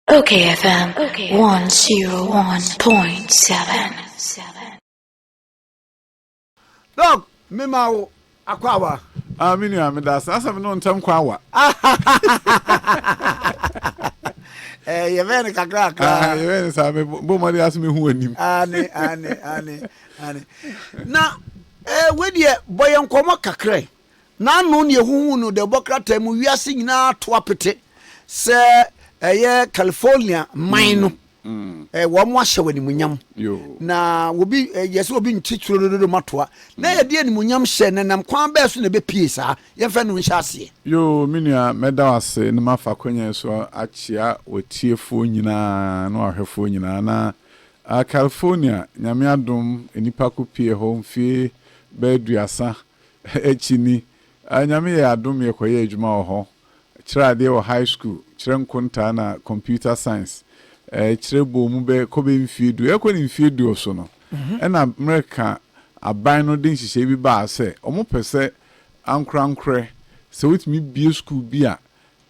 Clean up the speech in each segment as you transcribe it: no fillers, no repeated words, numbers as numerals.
Okay FM 101.7. Dɔk, mema wo akwaaba. Ah, me nua, meda ase. Asɛ me ne wo ntam kwan wa. Eh, yɛbɛyɛ no kakra kakra. Ah, yɛbɛyɛ no saa, mebɔ mmɔden ase mehu w'anim. Ane, ane, ane, ane. Na, eh, wei deɛ, bɔ yɛn nkɔmmɔ kakra yi. N'ano ne ehuhu no dawubɔ krataa mu wiase nyinaa ato apete sɛ ɛyɛ California man no wɔn ahyɛ wɔ animuonyam na obi yɛ sɛ obi nte turodododo matoa na yɛde animuonyam hyɛ na nam kwan bɛɛ so na ɛbɛpie saa yɛmfa no nhyɛ aseɛ. Yoo me nua mɛda wo ase na mafa akwanya yi so akyea w'atiefoɔ nyinaa ne w'ahwɛfoɔ nyinaa na California Nyame adom nnipa kɔ pie hɔ mfie bɛyɛ aduasa akyi ni, Nyame yɛɛ adom yɛkɔyɛɛ adwuma wɔ hɔ, kyerɛ adeɛ wɔ high school, kyerɛ nkontaa na computer science, kyerɛ bɔɔ mu bɛ kɔ bɛ mfie du, ɛkɔ ne mfie du so no, ɛna mmerɛka aban no de nhyehyɛe bi baa sɛ wɔn pɛ sɛ ankorankorɛ sɛ wotumi bue school bi a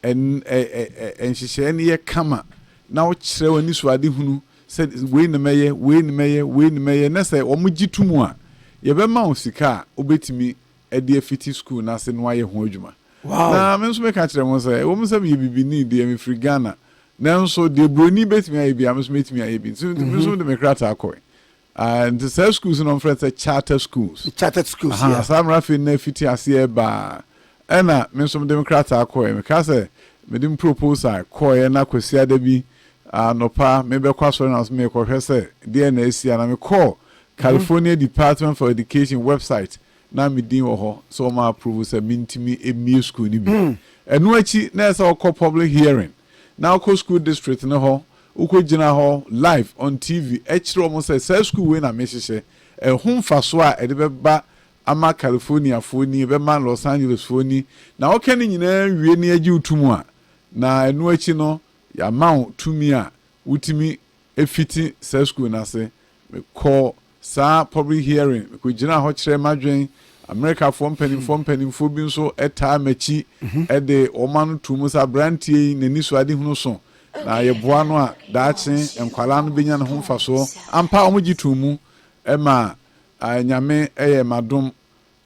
Ɛn ɛ ɛ ɛ nhyehyɛeɛ no yɛ kama na wokyerɛ w'anisoadehunu sɛ wei na mɛyɛ, wei na mɛyɛ, wei na mɛyɛ na sɛ wɔgye to mu a, yɛbɛma wo sika a wobɛtumi de afiti sukuu no ase na woayɛ ho adwuma. Wow. Na me nso meka kyerɛ mo sɛ, ɛwom sɛ meyɛ bibini deɛ, mefiri Ghana, nanso deɛ buroni bɛtumi ayɛ biara, me nso mɛtumi ayɛ bi. Nti me nso mede me krataa kɔe. Ah, nti saa schools no wɔfrɛ sɛ charter schools. Chartered schools, Aha, yeah. saa mmerɛ afei na afiti aseɛ baa. Ɛna me nso mede me krataa kɔɛ. Meka sɛ mede me proposal kɔɛ na Kwasiada bi anɔpa mebɛkɔ asɔre na mekɔhwɛ sɛ deɛ na asi a na mekɔɔ California Department for Education website na me din wɔ hɔ sɛ wɔn approve sɛ mentumi mmie school no bi. Ɛno akyi na ɛsɛ sɛ wɔkɔ public hearing na wokɔ school district no hɔ Wokɔgyina hɔ live on TV kyerɛ wɔn sɛ saa sukuu wei na mehyehyɛ, ɛho mfasoɔ a ɛde bɛba ama Californiafoɔ ni, ɛbɛma Los Angelesfoɔ ni, na woka ne nyinaa wie na yɛgye wo to mu a, na ɛno akyi no yɛama wo tumi a wotumi fiti saa sukuu no ase. Mekɔɔ saa public hearing, mekɔgyinaa hɔ kyerɛɛ m'adwene, Amerikafoɔ mpanimfoɔ mpanimfoɔ bi nso taa m'akyi de wɔn ano too mu sɛ aberanteɛ yi n'anisoadehunu so na yɛboa no a daakye nkwadaa no bɛnya ne ho mfasoɔ. Ampa wɔgye too mu ma Nyame yɛɛ m'adom.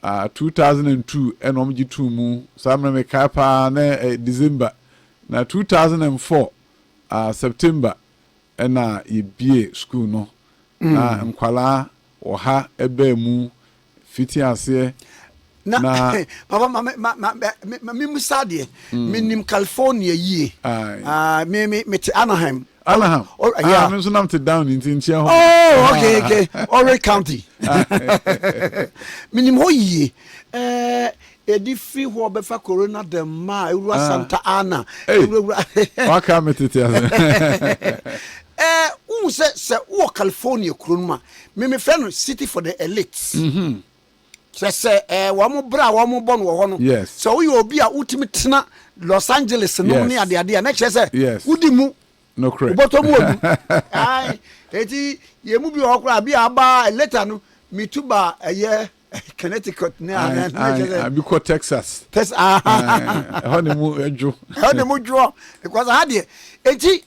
2002 na wɔgye too mu, saa mmerɛ mekae paa na ɛyɛ December, na 2004 September na yɛbue sukuu no na nkwadaa ɔha baa mu fiti aseɛ na na. Papa ma me ma ma ma me musa adeɛ. Menim California yie. Aye. Me me me te Anaheim. Anaheim. Oh, yeah. Ah, me nso nam te down nti nkyɛn hɔ. Oh, okay, okay. Orange County. Menim hɔ yie. Eh, Ɛde firi hɔ bɛfa Corona del Mar, ɛwura Ah. Santa Ana, Ei, ɛwurawura. waka me tete ase. Ɛɛ, wohu sɛ sɛ wowɔ California kuro no mu a, me mefrɛ no city for the elite. Kyerɛ sɛ ɛɛ wɔn bra a wɔn bɔ no wɔ hɔ no, Yes. sɛ woyɛ obi a wotumi tena Los Angeles nom ne Yes. adeade a, na kyerɛ sɛ Yes. wodi mu. Nokorɛ. Wobɔtɔ mu odu. Ae, eti yɛn mu bi wɔ hɔ koraa, bi a aba later no, metu ba ɛyɛ Connecticut ne Ae, anan na ae, kyerɛ sɛ ae, bi kɔ Texas. Texas, ah. Ae, ɛhɔ ne mu dwo. Ɛhɔ ne mu dwoɔ because aha deɛ eti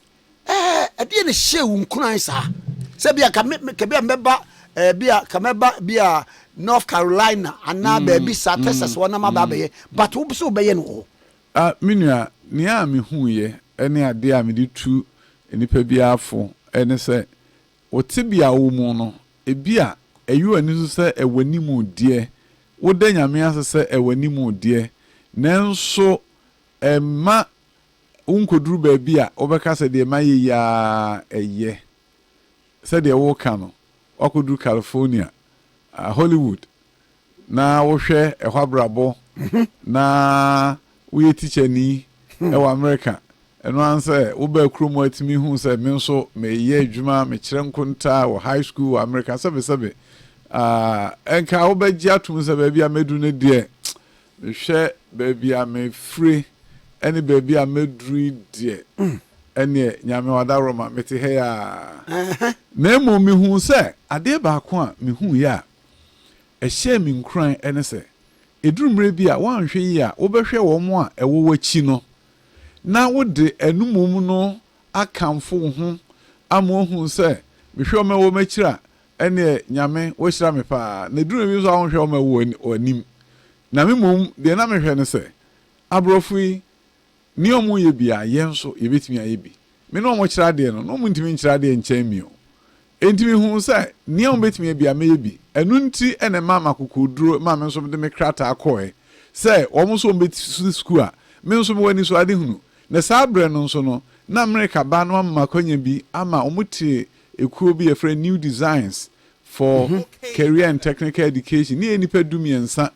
ɛɛ ɛdeɛ na hyɛ wo nkuran saa sɛ bi a ka me ka bi a mɛba ɛɛ bi a ka mɛba bi a North Carolina anaa baabi saa Texas hɔ na ma ba abɛyɛ but wo sɛ wobɛyɛ no wɔ hɔ. Ah, me nua, nea a mehuiɛ ne adeɛ a mede tu nnipa biara fo ne sɛ, Wo tebea a wowɔ mu no, ebia ɛyɛ w'ani so sɛ ɛwɔ anim deɛ, woda Nyame ase sɛ ɛwɔ anim deɛ, nanso ɛmma wonkɔduru baabi a wobɛka sɛ deɛ mayɛ yi ara ɛyɛ. Sɛdeɛ woreka no, woakɔduru California, Hollywood, na wohwɛ ɛhɔ abrabɔ na woyɛ tikyani wɔ Amerika, ɛno ara ne sɛ wobaa kurom atumi hu sɛ me nso meyɛ adwuma, mekyerɛ nkontaa wɔ high school wɔ Amerika, sɛbesɛbe nka wobɛgye atom sɛ baabi a mɛduru no deɛ, mehwɛ baabi a mefire ne baabi a mɛduru yi deɛ, ɛneɛ Nyame wadaworoma, mete ha yi ara. Na mmom mehuu sɛ adeɛ baako a mehuiɛ a ɛhyɛɛ me nkuran ne sɛ, ɛduru mmerɛ bi a woanhwɛ yie a wobɛhwɛ wɔn a ɛwɔ w'akyi no na wode ɛno mmom no akamfo wo ho ama woahu sɛ mehwɛ wɔn a ɛwɔ m'akyiri a, ɛnneɛ Nyame, woahyira me paa. Na ɛduru baabi nso a wonhwɛ wɔn a ɛwɔ w'anim. Na me mmom, deɛ na mehwɛ ne sɛ, aborɔfo yi, nea wɔyɛ biara, yɛn nso yɛbɛtumi ayɛ bi. Me ne wɔn kyerɛ adeɛ no, na wɔntumi nkyerɛ adeɛ nkyɛn me o. Enti mihuu sɛ nea wobetumi ayɛ biara, mɛyɛ bi. Ɛno nti na ɛmaa me akokoduru maa me nso mede me krataa kɔe sɛ wɔn nso wɔbesi sukuu a me nso mewɔ anisoadehunu. Na saa berɛ no nso no, na Amerika ba no ama me akwanya bi ama wɔtee ekuo bi a yɛfrɛ no New Designs for Career and Technical Education. Ne yɛyɛ nnipa dumiɛnsa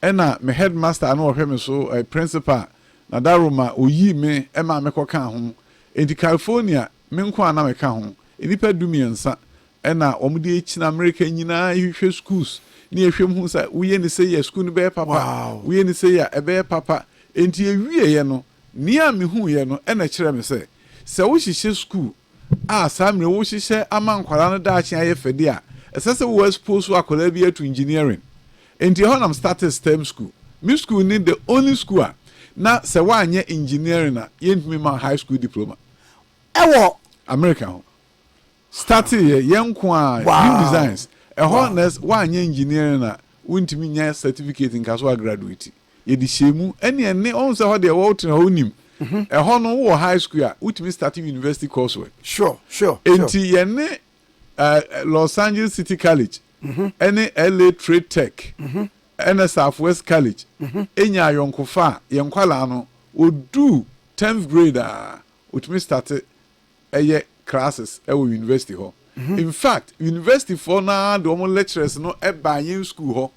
ɛna me headmaster a na ɔhwɛ me so, eh, principal, Nadaroma, ɔyii me maa mekɔkaa ho. Enti California Me nko ara na meka ho. Nnipa dumiɛnsa na wɔde akyini Amerika nyinaa hwehwɛ schools ne yɛhwɛ mu hu sɛ woyɛ no sei a school no bɛyɛ papa, woyɛ no sei a ɛbɛyɛ papa. Enti yɛwieɛ no, nea mehuiɛ no na ɛkyerɛɛ me sɛ, sɛ wohyehyɛ school a saa mmerɛ wohyehyɛ ama nkwadaa no daakye ayɛ fɛ deɛ a, ɛsɛ sɛ wo expose akwadaa bi to engineering. Enti ɛhɔ na me startee STEM school. Me school ne the only school a na sɛ woanyɛ engineering a yɛntumi mma wo high school diploma. Ɛwɔ. America ho. Startee yɛ, yɛn nko ara, new designs. Ɛhɔ na woanyɛ engineering a, wontumi nya certificate nka so agraduate. Yɛde hyɛɛ mu. Ɛne ɛne, woahu sɛ ɛhɔ deɛ wotena hɔ wonim. Ɛhɔ no wowɔ high school a, wotumi starte university course work. Sure, sure, sure. Enti yɛne Los Angeles City College ɛne LA Trade Tech ɛne Southwest College nyaa ayɔnkofa a, yɛn nkwadaa no, wɔduu tenth grade a, wɔtumi starte yɛ classes wɔ university hɔ. In fact, university foɔ no ara de wɔn lecturers no baa yɛn school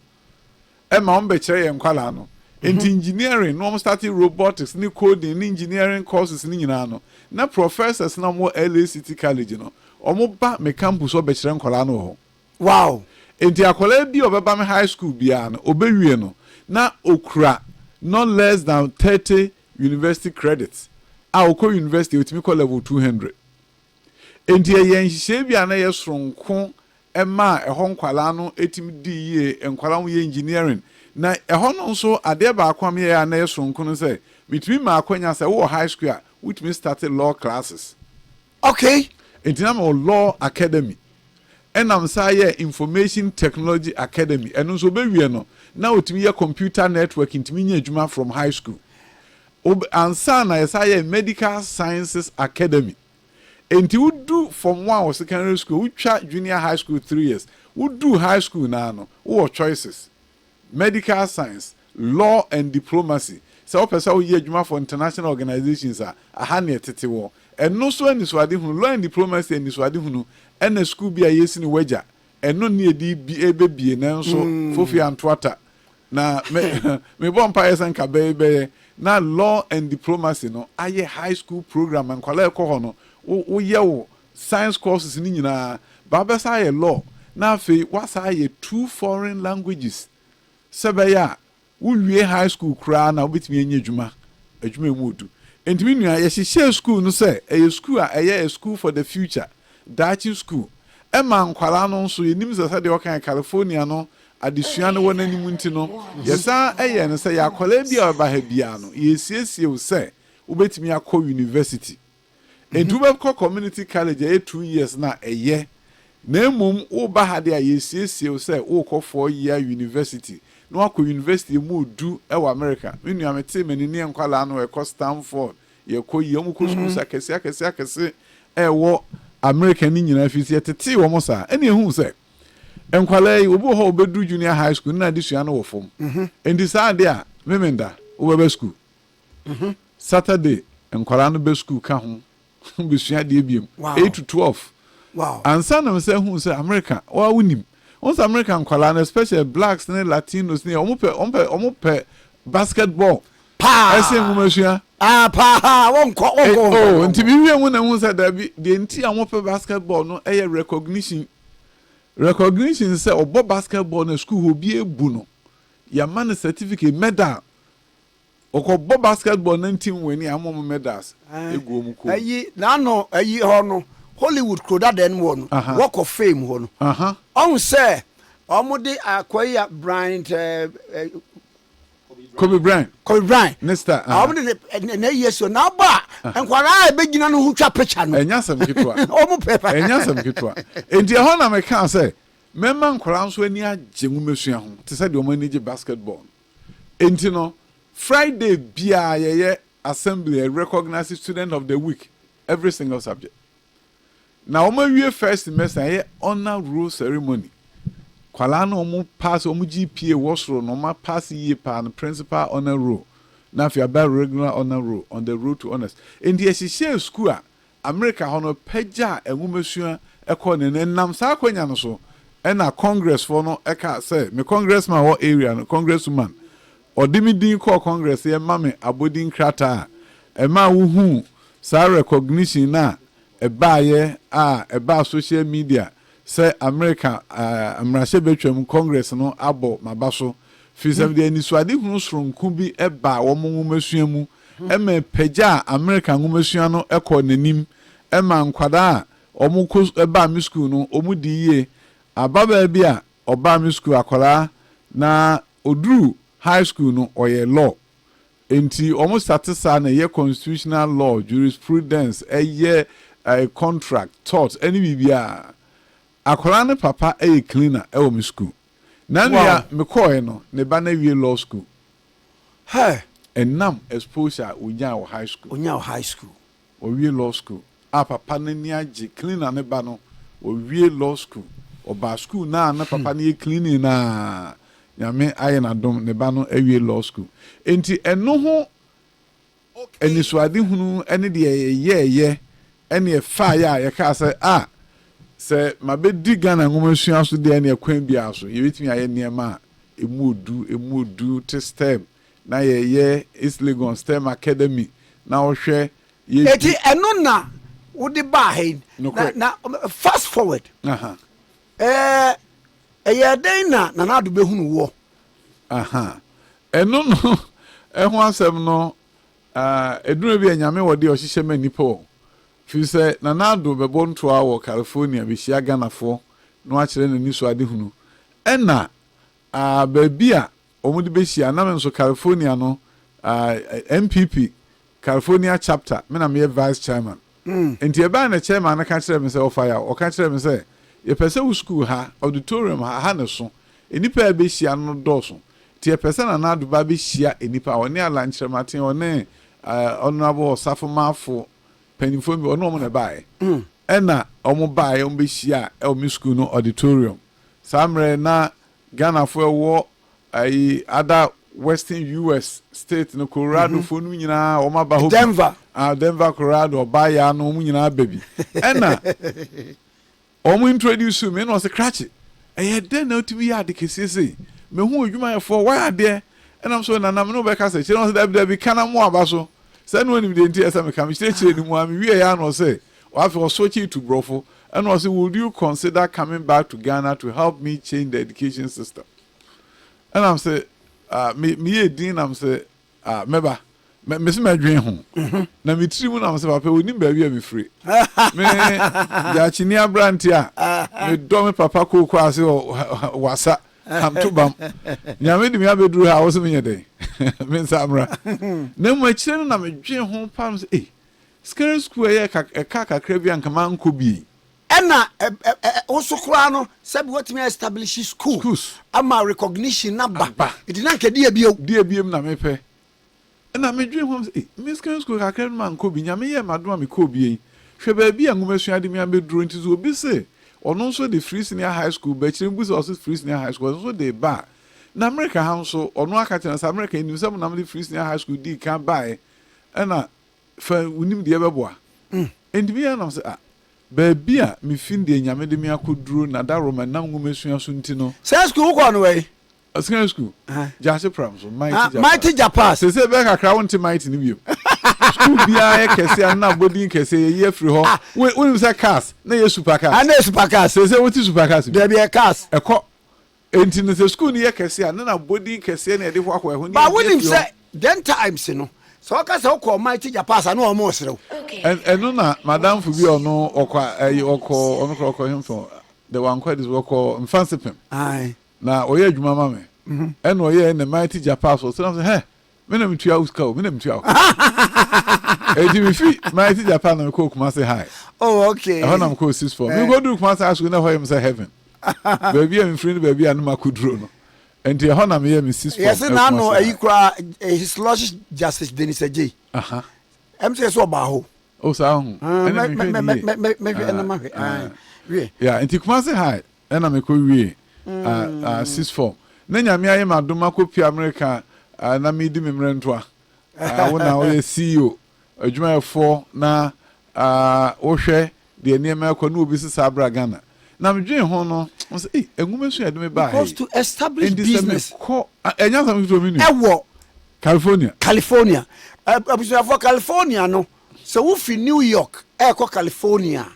hɔ ma wɔbɛkyerɛ yɛn nkwadaa no. Nti engineering na wɔn starte robotics ne coding ne engineering courses no nyinaa no, na professors no a wɔwɔ LA City College no, wɔba me campus hɔ bɛkyerɛ nkwadaa no wɔ hɔ. Wow! Enti akwadaa bi a ɔbɛba me high school biara no, ɔbɛwie no, na ɔkura not less than 30 university credits a ɔkɔ university a ɔtumi kɔ level 200. Enti ɛyɛ nhyehyɛe bi a na ɛyɛ soronko maa ɛhɔ nkwadaa no tumi dii yie, nkwadaa a wɔyɛ engineering. Na ɛhɔ no nso, adeɛ baako a meyɛeɛ a na ɛyɛ soronko ne sɛ, metumi maa akwanya sɛ wowɔ high school a, wotumi starte law classes. Okay. Enti na mewɔ Law Academy, ɛna mesan yɛɛ Information Technology Academy. Ɛno nso obewie no, na otumi yɛ computer networking, tumi nya adwuma from high school. Ob ansa na yɛsan yɛɛ Medical Sciences Academy. Enti wodu form one wɔ secondary school, wotwa junior high school 3 years, wodu high school naa no, wowɔ choices. Medical Science, Law and Diplomacy, Sɛ wopɛ sɛ woyɛ adwuma for international organisations a, aha ne ɛtete wɔ. Ɛno so anisoadehunu, Law and Diplomacy anisoadehunu, ɛna sukuu bi a yɛresi no Wagya, ɛno ne yɛde bi rebɛbie nanso Fofi anto ata. Na me mebɔ mpaeɛ sɛ nka bɛyɛ bɛyɛ na Law and Diplomacy no ayɛ high school program nkwadaa a ɛkɔ hɔ no, wo woyɛ wo science courses no nyinaa, ba wobɛsan ayɛ law na afei woasan ayɛ two foreign languages sɛ ɛbɛyɛ a wowie high school koraa no a wobɛtumi anya adwuma, adwuma a ɛmu ɔdu. Enti me nua, yɛhyehyɛɛ school no sɛ ɛyɛ school a ɛyɛ a school for the future, daakye school. Ɛma nkwadaa no nso, yɛnim sɛ sɛdeɛ wɔkae California no adesua no wɔ n'anim nti no, yɛsan yɛɛ no sɛ yɛ akwadaa bi a ɔbɛba ha biara no, yɛresiesie wo sɛ wobɛtumi akɔ university. Enti wobɛkɔ community college a ɛyɛ 2 years no a, ɛyɛ. Na mmom woreba ha deɛ a, yɛresiesie wo sɛ worekɔ 4 year university, na woakɔ university a ɛmu du wɔ America. Me nua, metee m'ani ne yɛn nkwadaa no ɛkɔ Stanford, yɛkɔ yie, wɔkɔ schools akɛse akɛse akɛse a ɛwɔ America no nyinaa, ɛfiri sɛ yɛtetee wɔn saa. Ɛnna yɛhuu sɛ nkwadaa yi, obi wɔ hɔ a ɔbɛduru junior high school no na adesua no wɔ fam. Enti saa adeɛ a, Memenda, wobɛba school. Saturday nkwadaa no bɛ school ka ho bɛsua adeɛ biom, 8 to 12. Ansa na mesan huu sɛ America, waa wonim. Wohu sɛ America nkwadaa no, especially blacks ne Latinos ne wɔn pɛ basketball. Paa. Ɛsɛ nwomasua. Ah, paa, wɔnkɔ, wɔnkɔ, wɔnkɔ. Oh, nti mi wie mu na ehu sɛ dabi, deɛ nti a wɔpɛ basketball no ɛyɛ recognition. Recognition sɛ ɔbɔ basketball na school hɔ obi ebu no, yɛama no certificate, medal. Ɔkɔbɔ basketball na ntim wɔ ani a ama wɔn medals egu wɔn kɔn mu. Ayi n'ano ayi hɔ no, Hollywood kuro dada no mu hɔ no, wɔkɔ fame hɔ no. Ɔhu sɛ wɔn de akɔ yi a Bryant ɛɛ. Kobe Bryant. Kobe Bryant. Ne star. Ah, wɔn de na eyi esi na aba a nkwadaa a ebegyina no ho twa picture no. Ɛnyɛ asɛm ketewa. Wɔn pɛ pa. Ɛnyɛ asɛm ketewa. Enti ɛhɔ na mekaa sɛ mɛma nkwadaa nso ani agye nwomasua ho te sɛ deɛ wɔn ani gye basketball no. Enti no Friday biara yɛyɛ assembly a recognise student of the week every single subject. Na wɔn awie first semester yɛyɛ honour roll ceremony. Nkwadaa no wɔn pass wɔn GPA wɔ soro no wɔn apass yie paa no principal honour roll na afei aba regular honour roll on the road to honours. Enti yɛhyehyɛɛ sukuu a Amerika hɔ no pagyaa nwomasua kɔɔ n'anim. Ɛnam saa akwanya no so na Congressfoɔ no kaa sɛ me Congressman a ɔwɔ area no, Congresswoman, ɔde me din kɔɔ Congress sɛ yɛmma me abɔdin krataa a ɛmaa wohuu saa recognition no a ɛbaeɛ a ɛbaa social media sɛ Amerika mmarahyɛbadwam Congress no abɔ m'aba so firi sɛ mede anisoadehunu soronko bi baa wɔn nwomasua mu ma ɛpagyaa Amerika nwomasua no kɔɔ n'anim ma nkwadaa a wɔkɔ baa me sukuu no wɔdii yie. Ababaa bi a ɔbaa me sukuu akwadaa na ɔduruu high school no ɔyɛɛ law. Enti wɔn starte saa na ɛyɛ constitutional law, jurisprudence, ɛyɛ contract, tort ɛne biribiara. Akwadaa no papa yɛ cleaner wɔ me sukuu. Nanu a mekɔɔɛ no ne ba no awie law school. Hey! Ɛnam exposure a ɔnyaa wɔ high school. Ɔnyaa wɔ high school. Ɔwie law school a papa no ani agye cleaner no ba no ɔwie law school ɔbaa school no a na papa no yɛ cleaning no a Nyame ayɛ no adom ne ba no awie law school enti ɛno ho anisoadehunu ne deɛ yɛyɛɛyɛ ne ɛfaeɛ a yɛkaa sɛ ah sɛ mabɛdi Ghana nwomasua so deɛ ɛneɛ kwan biara so yɛbɛtumi ayɛ nneɛma a ɛmu ɔdu ɛmu ɔdu te STEM na yɛyɛ East Legon STEM Academy na wohwɛ yɛ Eti ɛno na wode baa ha yi. Nokorɛ. Na na fast forward. Aha. Ɛɛ ɛyɛɛ dɛn na Nana Addo bɛhunu woɔ? Aha. Ɛno no ɛho asɛm no ah, ɛduru bi a Nyame wɔ deɛ ɔhyehyɛ ma nnipa o. Firi sɛ Nana Addo bɛbɔ ntoa wɔ California bɛhyia Ghanafoɔ na wakyerɛ n'ani so adehunu. Ɛna ah, baabi a wɔde bɛhyia, na me nso California no ah, NPP California chapter, me na meyɛ vice chairman. Nti ɛbae na chairman no ka kyerɛɛ me sɛ, Ɔfa Yaw, ɔka kyerɛɛ me sɛ, yɛpɛ sɛ wo sukuu ha, auditorium ha, ha na ɛso, nnipa a ɛbɛhyia no dɔɔso, nti yɛpɛ sɛ Nana Addo ba bɛhyia nnipa, ɔne Alan Kyerematen, ɔne eh, Honourable Osafo Maafo, mpanyinfoɔ bi, ɔne wɔn na ɛbaeɛ. Ɛna wɔn baeɛ, wɔn bɛhyia ɛwɔ me sukuu no auditorium. Saa mmerɛ na Ghanafoɔ ɛwɔ ayi other western US state no Colorado foɔ no nyinaa wɔn aba hɔ bi. Denver. Ah, Denver, Colorado, ɔbaa yaa no wɔn nyinaa aba bi. Ɛna wɔn introduce me ɛna ɔsɛ krakye ɛyɛ dɛn na wotumi yɛ ade kɛseɛ sei? Mehu odwumayɛfoɔ wayɛ adeɛ ɛna nso nana me ne wobɛka sɛ kyerɛ na ɔsɛ dabi dabi ka na mo aba so sɛ ne onim deɛ nti ɛsɛ meka mekyerɛkyerɛ ne mu a mewie yɛ ano ɔsɛ afei ɔsɔ tu borɔfo ɛna ɔsɛ would you consider coming back to Ghana to help me change the education system? Ɛna sɛ ah, me meyɛ din nam sɛ ah, mɛba me sɛ mɛdwen ho mhm. na me tiri mu nam sɛ papa onim baabi a mefiri me gyakyeni aberante a medɔ me papa kooko ase wɔ wasa amto bam nyame de me abɛduru ha wo sɛ menyɛ dɛn me nsa mmra na mmom akyire no na medwen ho pam sɛ ei secondary school ɛyɛ ɛka kakra bi a nka mankɔ bi Ɛna wo nso koraa no sɛbi woatumi a establish school Schools. ama recognition no aba Aba. nti na anka ɛdeɛ bio. Deɛ biom na mepɛ. Ɛna medwen ho sɛ, ei, me secondary school kakra no mankɔ bi, Nyame yɛɛ m'adom a mekɔɔ bi yi, hwɛ baabi a nwomasua de me abɛduro nti sɛ obi se ɔno nso de free senior high school ba akyire mbu sɛ ɔse free senior high school ɔno nso de ba a, na America ha nso ɔno aka kyerɛ no sɛ America nim sɛ mo na mode free senior high school dii kan baeɛ ɛna fa wo nimdeɛ bɛboa. Enti me ara nam sɛ, ah, baabi a mefi ne deɛ Nyame de me akɔduro na dawuroma nam nwomasua so nti no. Saa sukuu wokɔɔ no wɛn? Secondary school, Gyakye Pram so, Mighty Japas. Mighty Japas. Seesei bɛyɛ kakra wonte Mighty no bio. Sukuu biara yɛ kɛse a na abɔdin kɛseɛ yɛyi afiri hɔ. Wonim sɛ cars, na ɛyɛ super cars. Ah, na ɛyɛ super cars. Seesei wote super cars bi? Dabi, ɛyɛ cars. Ɛkɔ. Enti no sɛ sukuu no yɛ kɛse a, na n'abodin kɛseɛ na yɛde hoahoa ɛho ne But yɛde wonim afiri sɛ hɔ. then times no, sɛ woka sɛ wokɔ Mighty Japas a na wɔn resere wo. Ɛn ɛno na m'adamfo bi a ɔno ɔkɔ ɛyi ɔkɔ ɔno koraa ɔkɔ hemfa o, the wankɔ adi so ɔkɔ Mfantsipim Ae. na ɔyɛ adwuma ma me. Ɛna ɔyɛɛ ne Mighty Japan so ɔsɛ na sɛ hɛ me na metua wo sika o me na metua wo ka. Eti mefi Mighty Japan na mekɔɔ Kumasi High. Oh okay. Ɛhɔ na mekɔɔ sixth form. Eh. Mekɔduru Kumasi High School na ɛhɔ yɛ me sɛ heaven. Baabi a mefiri ne baabi a ne makɔduro no. Nti ɛhɔ na meyɛ me sixth form. Yɛse n'ano ayi koraa eh, His Lordship Justice Dennis Adjei. Aha. Ɛm sɛ yɛsɛ ɔbaa hɔ. Oh saa ho. Ah, Ɛna mehwɛ ne yie. Mɛhwɛ ɛna mahwɛ. Ah, ah. Wie. Yeah, nti Kumasi High ɛna mekɔ wie ah, ah, sixth form. Na Nyame ayɛ me adom makɔ pie America ah, na medi me mmerɛ ntoa. Ah, wo na woyɛ CEO, adwumayɛfoɔ na ah, wohwɛ deɛ nneɛma ɛkɔ na obi se saa bra Ghana. Na medwen ho no, mo sɛ, ei, nwoma sua yɛde me baa ha Because yi. to establish Nti sɛ business mekɔ, ah, ɛnyɛ asɛm ketewa me nua. ɛwɔ California. California. Abusuafoɔ, California no, sɛ wofi New York ɛrekɔ California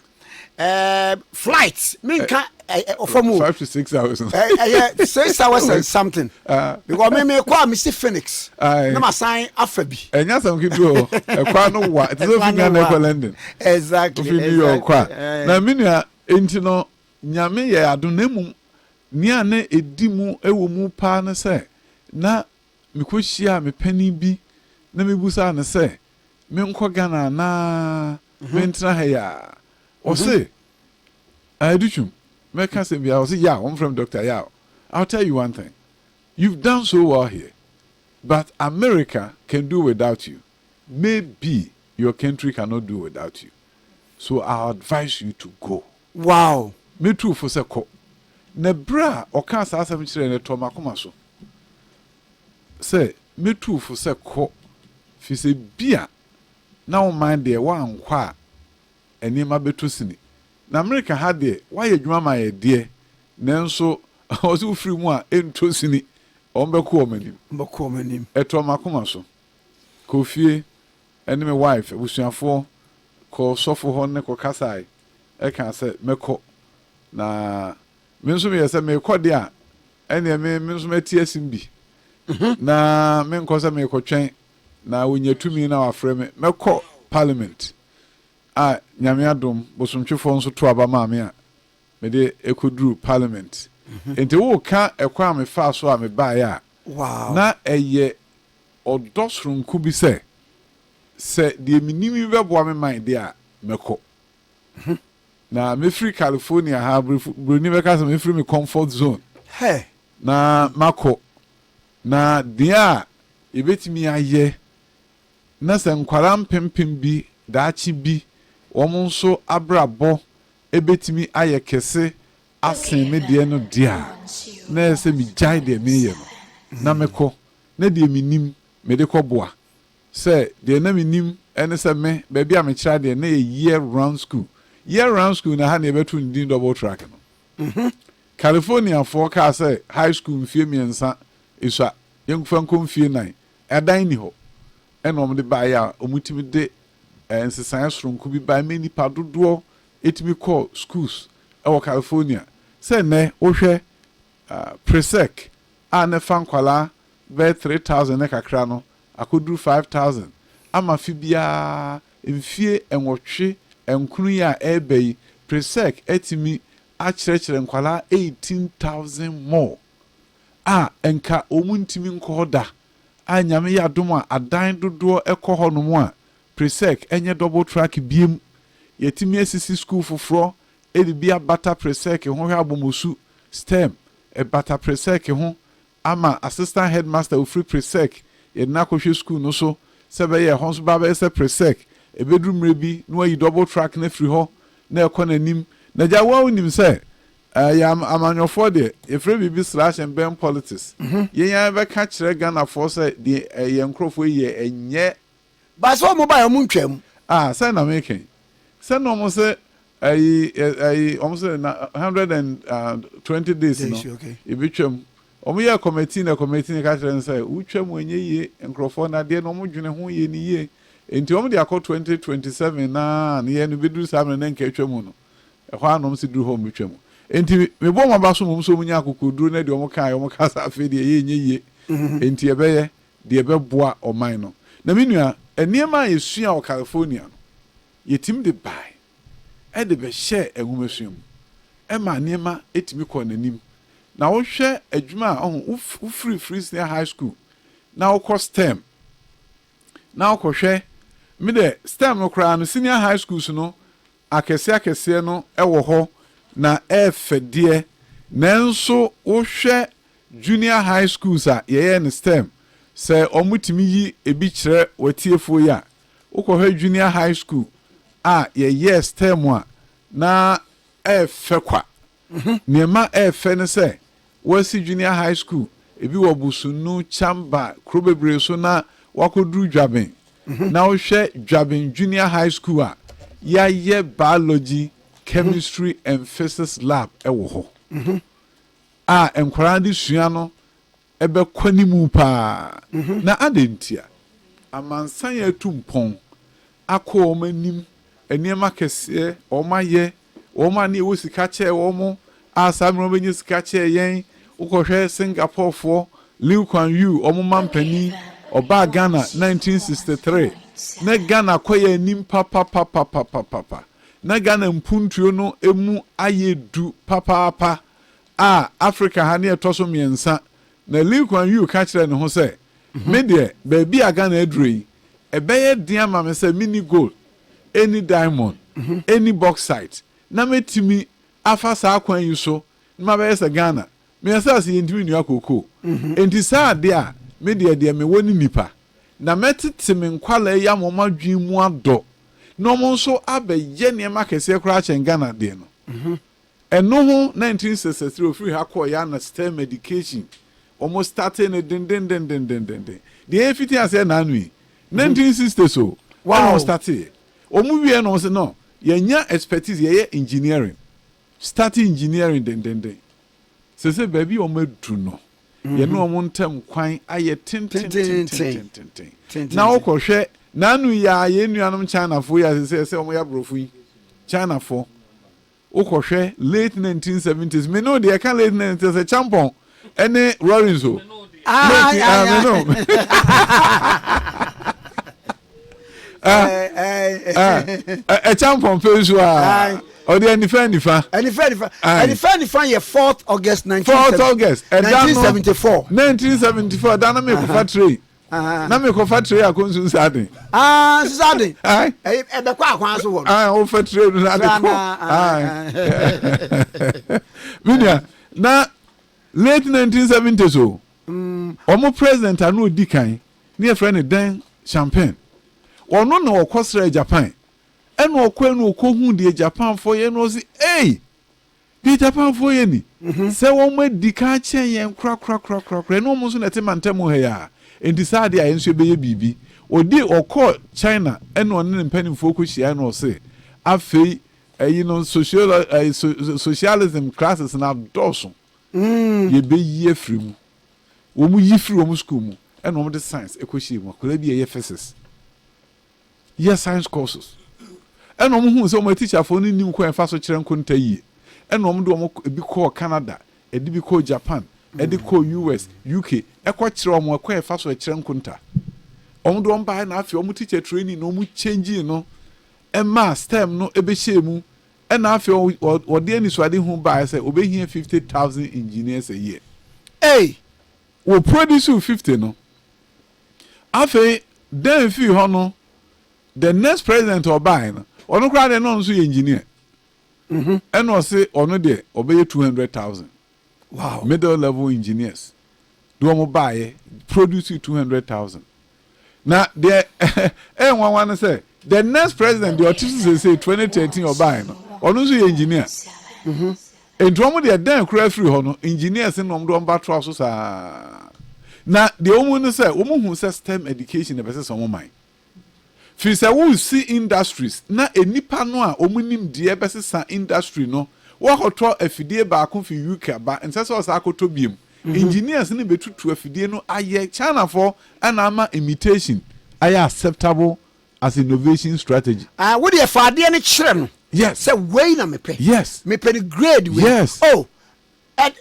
a, eh, flight, menka ɔfam o. 5 to 6 hours. Ɛyɛ 6 hours and something. Because me mekɔ a mesi Phoenix. Aye. Na masan afa bi. Ɛnyɛ asɛm ketewa o. Ɛkwan no wa. Ɛte sɛ ofi Ghana ɛkɔ London. Ofi New York kɔ a. Na me nua, enti no, Nyame yɛ adom na mmom nea na ɛdi mu wɔ mu paa ne sɛ na mekɔhyiaa me panin bi na mebusaa no sɛ menkɔ Ghana anaa mentena ha yi a, ɔse, Adutwum, mɛka asɛm bi a, ɔse, Yaw, wɔmfrɛ me Doctor Yaw, I'll tell you one thing, you've done so well here, but America can do without you, maybe your country cannot do without you, so I'll advise you to go. Wow! Metuu fo sɛ kɔ. Na berɛ a ɔkaa saa asɛm kyerɛɛ no, ɛtɔɔ m'akoma so sɛ mɛtu wo fo sɛ kɔ, firi sɛ bi a na wo man deɛ woankɔ a nneɛma bɛtɔ sini. Na Amerika ha deɛ woayɛ adwuma ma yɛ deɛ, nanso ɔse wofiri mu a ɛntɔ sini, wɔn bɛko wɔn anim. Wɔbɛko wɔn anim. Ɛtɔɔ m'akoma so. Kɔɔ fie ne me wife, abusuafoɔ, kɔɔ sɔfo hɔ ne kɔkasae kaa sɛ mɛkɔ. Na me nso meyɛ sɛ merekɔ deɛ a, ɛnneɛ me, me nso mɛte asim bi. Na menkɔ sɛ merekɔtwɛn na wɔnya tumi na wɔafrɛ me. Mɛkɔ parliament a Nyame adom, bosomtwefoɔ nso to aba maa me a mede kɔduru parliament. Nti woreka ɛkwan a mefaa so a mebaeɛ a, na ɛyɛ ɔdɔ soronko bi sɛ, sɛ deɛ menim yi bɛboa me man deɛ a, mɛkɔ. Na mɛfiri California ha, buroni bɛka sɛ mɛfiri me comfort zone na makɔ. Na deɛ a yɛbɛtumi ayɛ na sɛ nkwadaa mpempem bi daakye bi wɔn nso abrabɔ bɛtumi ayɛ kɛse asen me deɛ no deɛ a, na ɛyɛ sɛ megyae deɛ mereyɛ no na mekɔ, na deɛ menim mede kɔboa. Sɛ deɛ na menim ne sɛ me, baabi a mekyerɛ adeɛ na yɛ year round school. Year round school na ha na yɛbɛto ne din double track no. Californiafoɔ kaa sɛ high school mfie 3 esua, yɛmfa nkɔ mfie 4, ɛdan nni hɔ. Ɛna wɔde baeɛ a wɔtumi de nsesaeɛ soronko bi baeɛ ma nnipa dodoɔ tumi kɔɔ schools wɔ California. Sɛ nnɛ wohwɛ Presec a na ɛfa nkwadaa bɛyɛ 3,000 ne kakra no akɔduru 5,000 ama afe biara mfie 89 yi a ɛreba yi Presec atumi akyerɛkyerɛ nkwadaa 18,000 more a nka wɔn ntumi nkɔ hɔ da a Nyame yɛ adom a adan dodoɔ kɔ hɔ nom a Presec nyɛ double track biem. Yɛatumi asisi sukuu foforɔ de bi abata Presec ho hwɛ Abomosu STEM ɛbata Presec ho ama assistant headmaster a ɔfiri Presec yɛde no akɔhwɛ sukuu no so sɛ ɛbɛyɛ ɛhɔ nso ba bɛyɛ sɛ Presec. Ɛbɛduru mmerɛ bi na wɔayi double track no afiri hɔ na ɛkɔ n'anim. Na agya wo ara wonim sɛ yɛn amanyɔfoɔ deɛ yɛfrɛ biribi slash and burn politics. Yɛn ara yɛbɛka kyerɛ Ghanafoɔ sɛ deɛ yɛn nkorɔfoɔ yi yɛ ɛnyɛ. But sɛ ɔmo baeɛ ɔmo ntwaa mu. Ah sɛn na meka yi sɛ na ɔmo se ayi ayi ɔmo se na 120 days no yɛbɛtwa mu ɔmo yɛɛ committee na committee no ka kyerɛ no sɛ wotwa mu ɛnyɛ yie nkorɔfoɔ no adeɛ no ɔmo dwene ho yɛ no yie nti ɔmo de akɔ 2027 naa no yɛ no bɛduru saa mmerɛ na nka atwa mu no ɛhɔ ara na ɔmo se duru hɔ ɔmo bɛtwa mu nti mebɔ ɔmo aba so mmom sɛ ɔmo nya akokoduro na deɛ ɔmo kaeɛ ɔmo ka sɛ afei deɛ ɛyɛ ɛnyɛ yie nti ɛbɛyɛ deɛ ɛbɛboa ɔman no. Na me nua, nneɛma a yɛsuaa wɔ California no, yɛtumi de bae de bɛhyɛɛ nwomasua mu. Ɛmaa nneɛma tumi kɔɔ n'anim. Na wohwɛ adwuma a, ɔho, wofiri Free Senior High School na wokɔ STEM na wokɔhwɛ, me dɛ STEM no koraa no, senior high schools no akɛseɛ akɛseɛ no wɔ hɔ na ɛɛfɛ deɛ, nanso wohwɛ junior high schools a yɛyɛɛ no STEM, sɛ wɔtumi yi ebi kyerɛ w'atiefoɔ yi a, wokɔhwɛ junior high school a yɛyɛɛ STEM a, na ɛɛfɛ kwa. Nea ɛma ɛyɛ fɛ ne sɛ wɔasi junior high school, ebi wɔ Busunu, Chamba, kuro bebree so na woakɔduru Dwaben. Na wohwɛ Dwaben Junior High School a, yɛayɛ Biology, Chemistry and Physics lab wɔ hɔ a nkwadaa de sua no ɛbɛkɔ anim paa. Na adɛn ntia? Amansan atu mpɔn akɔ wɔn anim, nneɛma kɛseɛ wɔayɛ, wɔn a na yɛwɔ sika kyɛɛ wɔn a saa mmerɛ wɔbɛnya sika kyɛɛ yɛn. Wokɔhwɛ Singaporefoɔ, Lee Kuan Yew, wɔn mampanin, ɔbaa Ghana 1963, na Ghana kɔ yɛn anim papapapapapapa. Na Ghana mpuntuo no mu ayɛ du papaapa a Africa ha ne ɛtɔ so mmiɛnsa. Na Lee Kuan Yew ka kyerɛɛ ne ho sɛ, Me deɛ, baabi a Ghana aduro yi, ɛbɛyɛ den ama me sɛ menni gold, ɛnni diamond, ɛnni bauxite, na mɛtumi afa saa kwan yi so na mabɛyɛ sɛ Ghana. Me asase yɛntumi nnua kookoo. Enti saa adeɛ a, me deɛ deɛ mewɔ ne nnipa. Na mɛtete me nkwadaa yi ama wɔn adwene mu adɔ, na wɔn nso abɛyɛ nneɛma akɛseɛ koraa akyɛn Ghana deɛ no. Ɛno ho 1963 ofiri ha kɔɔ yɛ na STEM education wɔn startee no dendendendendenden. Deɛ yɛfiti aseɛ na ano yi 1960 so ɛna wɔn startee. Wɔn wie na wɔn sɛ no yɛnya expertise yɛyɛ engineering start engineering dendenden. Sese baabi a wɔn adu no yɛne wɔn ntam kwan ayɛ tentententententen. Na wokɔhwɛ n'ano yi a yɛn nuanom Chinafoɔ yi a sese ɛsɛ wɔn yɛ aborɔfo yi Chinafoɔ Wokɔhwɛ late 1970s, me ne wo deɛ ɛka late 1970s sɛ Champon ɛne Lawrence o. Late, ah, me ne wo. Champon pɛ nso a, ɔde anifa anifa. Anifa anifa. Anifa anifa yɛ 4th August 4th August. 1974. 1974, ɛda no mekɔfa train. Na mekɔfa tire akɔ nsu nsa aden. Ah, nsu nsa aden. Ɛbɛkɔ akwan so hɔ no. Ah, wofa tire no na ade kɔ. Me nua, na late 1970s o. Wɔn mm. president a na odi kan ne yɛfrɛ no Deng Xiaoping. Ɔno na ɔkɔsrɛ Japan. Ɛna ɔkɔɛ no ɔkɔhu deɛ Japanfoɔ yɛ no ɔsi, ei! Deɛ Japanfoɔ yɛ ni, sɛ wɔn adi kan akyɛn yɛn korakorakorakorakora, ɛne wɔn nso na ɛte mantam ha yi a, enti saa adeɛ a yɛn nso yɛbɛyɛ biribi. Ɔdi, ɔkɔɔ China ɛna ɔne ne mpanimfoɔ kɔhyiaeɛ na ɔse, afei ɛyi no sociolo, ɛyi, so, socialism classes no adɔɔso, yɛbɛyi afiri mu. Wɔn yi firi wɔn sukuu mu ɛna wɔn de science ɛkɔhyɛɛ mu, akwadaa bi a ɛyɛ physics. yɛ science courses. Ɛna wɔn huu sɛ wɔn atikyafoɔ no nnim kwan a ɛfa so kyerɛ nkonta yie. Ɛna wɔn de wɔn ebi kɔɔ Canada, ɛde bi kɔɔ Japan, ɛde kɔɔ US, UK, ɛkɔ kyerɛ wɔn ɛkwan a ɛfa so ɛkyerɛ nkonta. Wɔn de wɔn baeɛ na afei wɔn teacher training no wɔn change no ɛmaa STEM no ɛbɛhyɛɛ mu. Ɛna afei wɔde anisoadehu baeɛ sɛ wɔbɛhia 50,000 engineers a year. Ei! Wɔ produce 50 no, Afei dɛn fii hɔ no, the next president a ɔbaeɛ no, ɔno koraa deɛ na ɔno nso yɛ engineer. Ɛna ɔse ɔno deɛ ɔbɛyɛ 200,000 Wow. middle level engineers. De wɔn baeɛ, produce 200,000. Na deɛ ɛyɛ nwanwa no sɛ, the next president deɛ ɔte so seesei 2013 ɔbaeɛ no, ɔno nso yɛ engineer. Enti wɔn deɛ dɛn koraa firi hɔ no, engineers no na wɔde wɔn ba toa so saa. Na deɛ wɔn ne sɛ, wɔn hu sɛ STEM education na ɛbɛsesa wɔn man. Firi sɛ woresi industries na nnipa no a wɔn nimdeɛ bɛsesa industry no, woakɔtɔ afidie baako firi UK aba, ɛnsɛ sɛ ɔsan akɔtɔ biom. Engineers no bɛtutu afidie no ayɛ, Chinafoɔ na ama imitation ayɛ acceptable as innovation strategy. Ah, wo deɛ fa adeɛ no kyerɛ no. Yes. Sɛ wei na mepɛ. Yes. Mepɛ no grade wei. Yes. Oh, ɛ,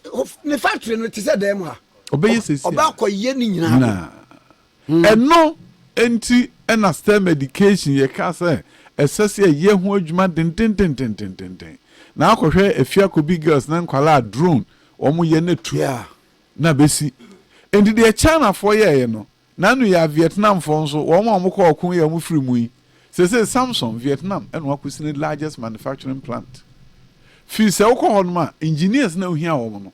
ne factory no te sɛ dan mu ha. Ɔbɛyɛ sɛsi a. Ɔbɛ akɔyɛ ne nyinaa. Nyinaa. Ɛno nti na STEM education yɛka sɛ ɛsɛ sɛ yɛyɛ ho adwuma dendendendendenden. Na akɔhwɛ Afiakobi girls ne nkwadaa a drone. wɔn yɛ na tu na bɛsi. Enti deɛ Chinafoɔ yɛeɛ no, n'ano yɛ a Vietnamfoɔ nso, wɔn a wɔkɔɔ ɔko yi a wɔfiri mu yi, seesei Samsung, Vietnam na wɔakɔsi ne largest manufacturing plant. Firi sɛ wokɔ hɔnom a, engineers no a wohia wɔn no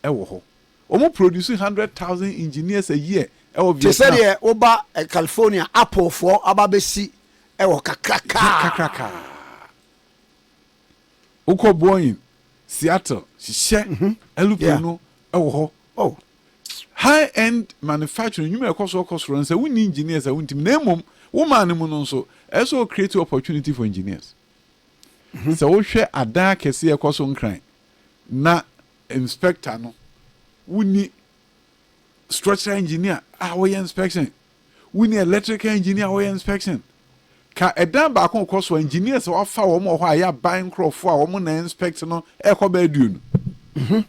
wɔ hɔ. Wɔn produce 100,000 engineers a year wɔ Te sɛ Vietnam. deɛ woba California, Apple foɔ aba abɛsi wɔ kakrakaa. Kakrakaa. Wokɔ Boeing, Seattle, hyehyɛ aeroplane no wɔ hɔ. Oh. High end manufacturing, nnwuma a ɛkɔ so kɔ soro no, sɛ wonni engineers a wontumi. Na mmom, wo man no mu no nso, ɛsɛ sɛ wo create opportunity for engineers. Sɛ wohwɛ adan akɛse a ɛkɔ so Nkran na inspector no, wonni structural engineer a ɔyɛ inspection, Wonni electrical engineer a ɔyɛ inspection. Ka ɛdan baako rekɔ so a, engineers a wɔafa wɔn wɔ hɔ a ɛyɛ aban nkorɔfoɔ a wɔn na inspect no ɛrekɔ bɛyɛ aduonu.